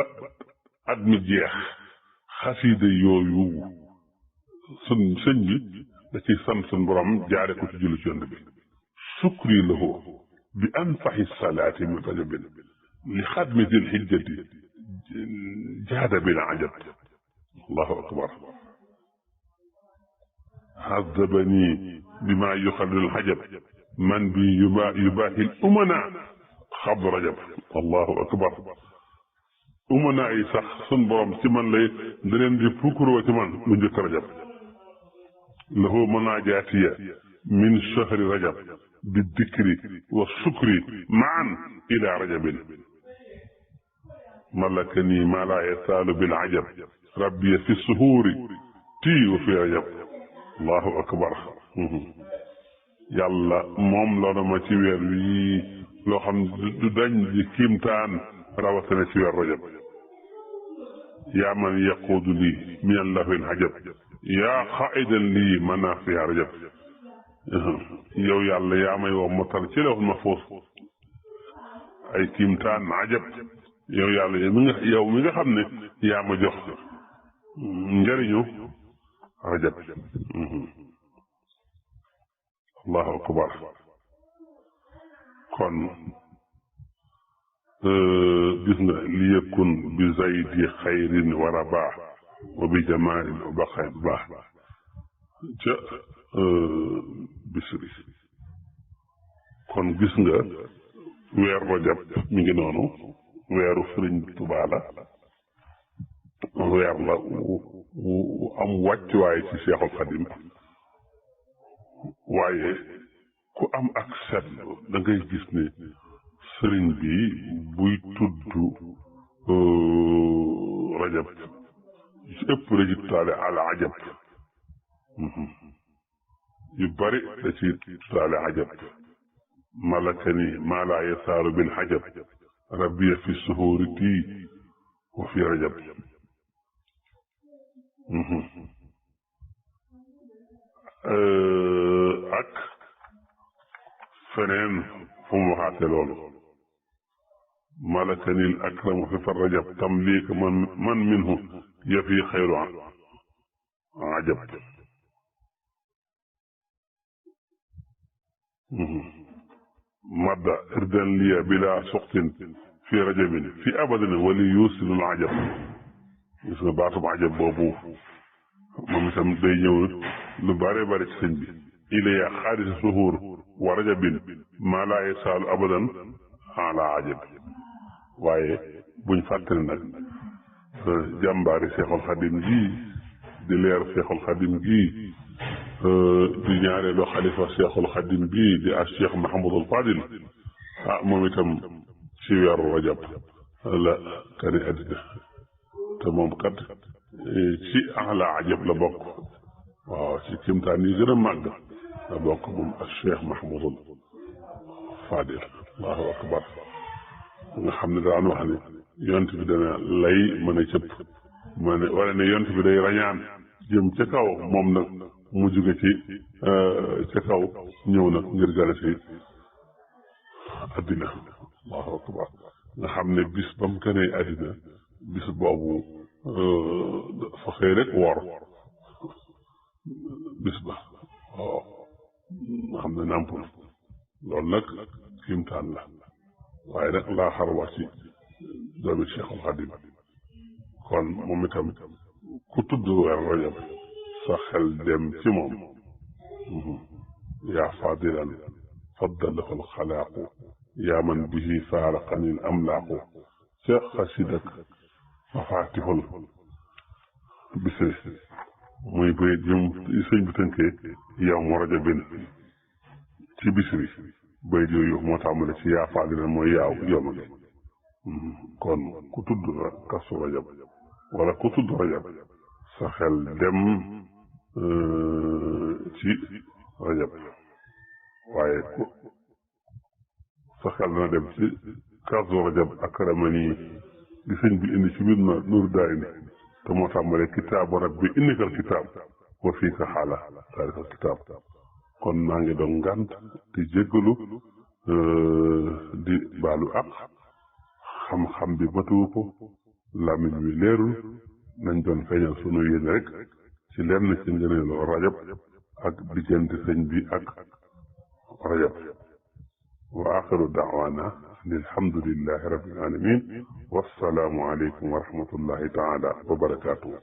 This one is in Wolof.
ba at mi jeex xasiida yooyu sëñ bi da ciy sant suñ borom jaare ko ci julli ci yonent bi sukri lahu bi anfaxi salaati min rajabin li xadmi dil hijjati jaada bil ajab allahu akbar hazabani bima yuxallil hajab man bi yubaahi umana xabdu rajab allahu akbar umana yi sax sun borom ci man lay da leen di pukuroo ci man lu njëkk rajab lahu munaajaatiya min shahri rajab bi dikri wa sukri maan ila rajabin malakani ma la yasaalu bil ajab rabbi fi suhuuri tii wa fi rajab allahu akbar yàlla moom loolu ma ci weer wi loo xam du dañ di kiimtaan rawatina ci weer rajab yaa man yaquudu lii min allahil ajab yaa xaidan lii manaafiya rajab yow yàlla yaa may woo motal ci lawhul mahfuus ay kiimtaan ajab yow yàlla yow mi nga xam ne yaa ma jox njëriñu rajab allahu akbar kon gis nga li yëkkun bi zaydi xayrin wa rabaa wa bi jamaalin wa baqay baax ca bisri kon gis nga weer rajab mi ngi noonu weeru Sëriñ Tuubaa la weer la wu am wàccuwaay ci Seexul Xadim waaye ku am ak seetlu da ngay gis ne sëriñ bi buy tudd rajab ci ëpp la ci tuddaale al ajab yu bari da ci tuddaale ajab malakani maa laa yasaaru bil ajab rabbiya fi suhuuri tii wa fi rajab ak feneen fu mu waxaate loolu malakanil akramu fi far rajab tamliika man minhu yafi xayru ajab madda irdan liya bila suxtin fi rajabin fi abadin wali yusilul ajab gis nga baatub ajab boobu moom itam day ñëw lu bare bare ci sëñ bi ilaya xaadisa suhuur wa rajabin maa laa yasaalu abadan ala ajab waaye buñ fàttali nag jàmbaari Seexul Xadim gi di leer Seexul Xadim gi di ñaareelu xalifa Seexul Xadim bi di as Cheikh Mahamadul Fadil moom itam ci weeru rajab la kani addina te moom kat ci ala ajab la bokk waaw ci kimtaan yi gën a màgg la bokk moom ak Cheikh Mahamadul Fadil allahu akbar nga xam ne daan wax ne yonent bi dana lay mën a cëpp ma ne wala ne yonent bi day rañaan jëm ca kaw moom nag mu jóge ci ca kaw ñëw nag ngir gane si addina allahu akbar nga xam ne bis ba mu gënee addina bis boobu fa xëy rek woor bis ba waaw nga xam ne nàmpul loolu nag kiimtaan la waaye nag laa xar wax ci doomi Cheikhul Xadim kon moom itam ku tudd weer rajab sa xel dem ci moom yaa fadilan faddalahu alxalaaqu yaa man bihi faaraqanil amlaaqu ca xasidak mafaatihul bisri muy bay jëm sëñ bi tënkee yow mu rajabin ci bisri bay yooyu moo tàmbale ci yaa fadilan mooy yaaw yoma ge kon ku tudd kasu rajab wala ku tudd rajab sa xel dem ci rajab waaye sa xel dana dem ci kasu rajab akramani di sëñ bi indi ci biir Nuuru Daarayni te moo tàmbale kitaabu rabbi innikal kitaab wa fiika xaala taalikal kitaab kon maa ngi doon ngant di jéggalu di baalu ak xam-xam bi matuwu ko làmmiñ wi leerul nañ doon feeñal sunu yéene rek ci lenn ci ngëneelu rajab ak diggante sëñ bi ak rajab wa axiru daawaana an alhamdulillahi rabbil alamin wassalaamu aleykum wa rahmatullahi taala wa barakaatuhu